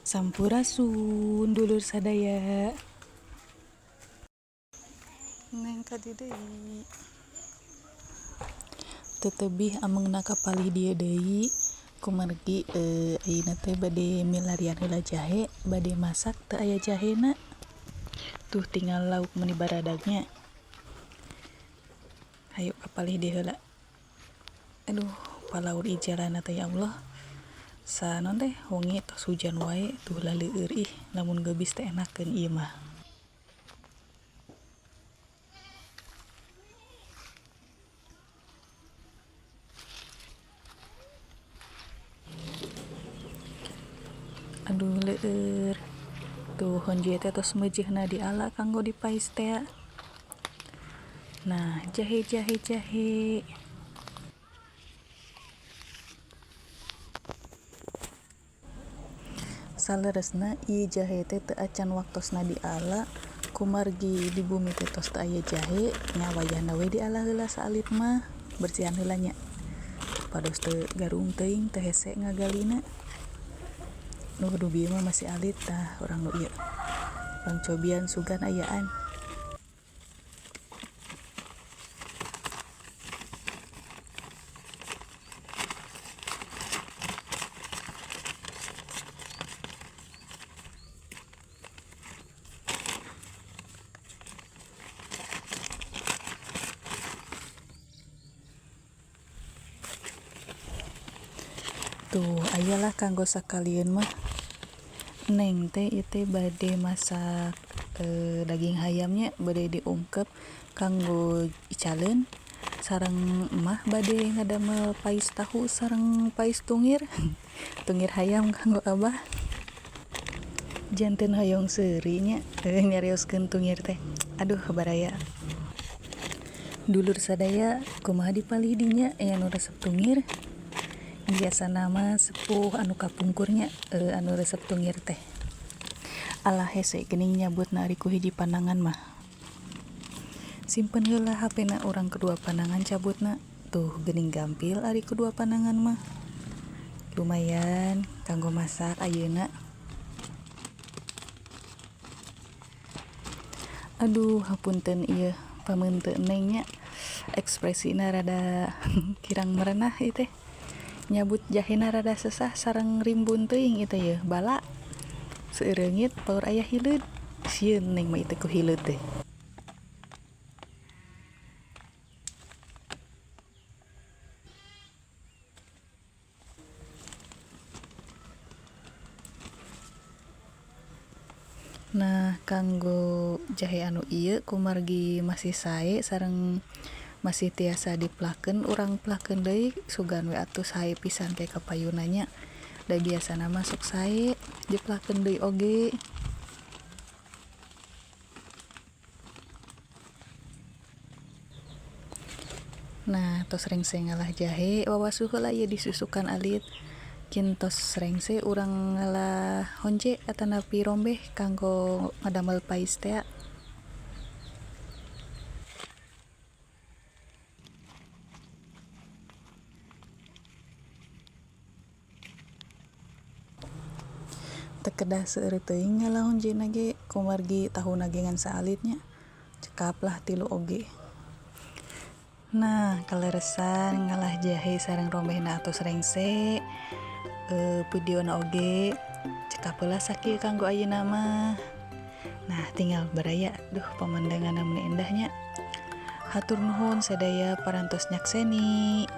Sampurasun dulur sadaya. Neng kadi deui. Teu tebih amengna kapalih dieu deui kumargi ayeuna teh bade milarian heula jahe, bade masak teu aya jahena. Tuh tinggal lauk meuni baradagnya. Hayu kapalih dieu heula. Aduh, palaur ijalana teh ya Allah. Sa naon teh wengi tos hujan wae tuh laleueur ih lamun geulis teh enakeun ieu mah. Aduh leueur. Tuh honje teh tos meujeuhna diala kanggo dipais tea. Nah, jahe jahe jahe. Saleresna ieu jahe teh teu acan waktosna diala kumargi di bumi teh tos teu aya jahe nya wayahna we diala heula saalit mah bersihan heula nya pados teu garung teuing teu hese ngagalina. Nu bieu mah masih alit tah urang nu ieu. Urang cobian sugan ayaan. Tuh ayalah kanggo sakalieun mah. Neng teh ieu teh bade masak daging hayamnya bade diungkep kanggo icaleun sareng emah bade ngadamel pais tahu sareng pais tungir. Tungir hayam kanggo abah. Janten hoyong seuri nya nyarioskeun tungir teh. Aduh baraya. Dulur sadaya kumaha dipalih dinya aya nu resep tungir? Biasana mah sepuh anu kapungkurnya anu resep tungir teh. Alah hese geuning nyabutna ari ku hiji panangan mah. Simpen heula HP-na urang kedua panangan cabutna. Tuh geuning gampil ari kedua panangan mah. Lumayan kanggo masak ayeuna. Aduh hapunten ieu pameunteun neng nya. Ekspresina rada kirang merenah ieu teh. Nyabut jahena rada sesah sareng rimbun teuing ieu teh yeuh bala. Seureungit paur aya hileud. Sieun neng mah ieu teh ku hileud teh. Nah, kanggo jahe anu ieu kumargi masih sae sareng masih tiasa diplakeun urang plakeun deui sugan we atuh sae pisan teh kapayunna nya. Da biasana mah sok sae diplakeun deui oge. Nah, tos rengse ngalah jahe wawasuh heula ieu disusukan alit. Kin tos rengse urang ngalah honje atanapi rombeh kanggo ngadamel pais tea. Teu kedah seueur teuing ngalah honjena ge kumargi tahuna ge ngan saalit nya. Cekap lah 3 oge. Nah, kaleresan ngalah jahe sareng rombehna atos rengse. Videona oge cekap heula sakieu kanggo ayeuna mah. Nah, tinggal baraya. Duh, pemandanganna meuni endahnya. Hatur nuhun sadaya parantos nyakseni.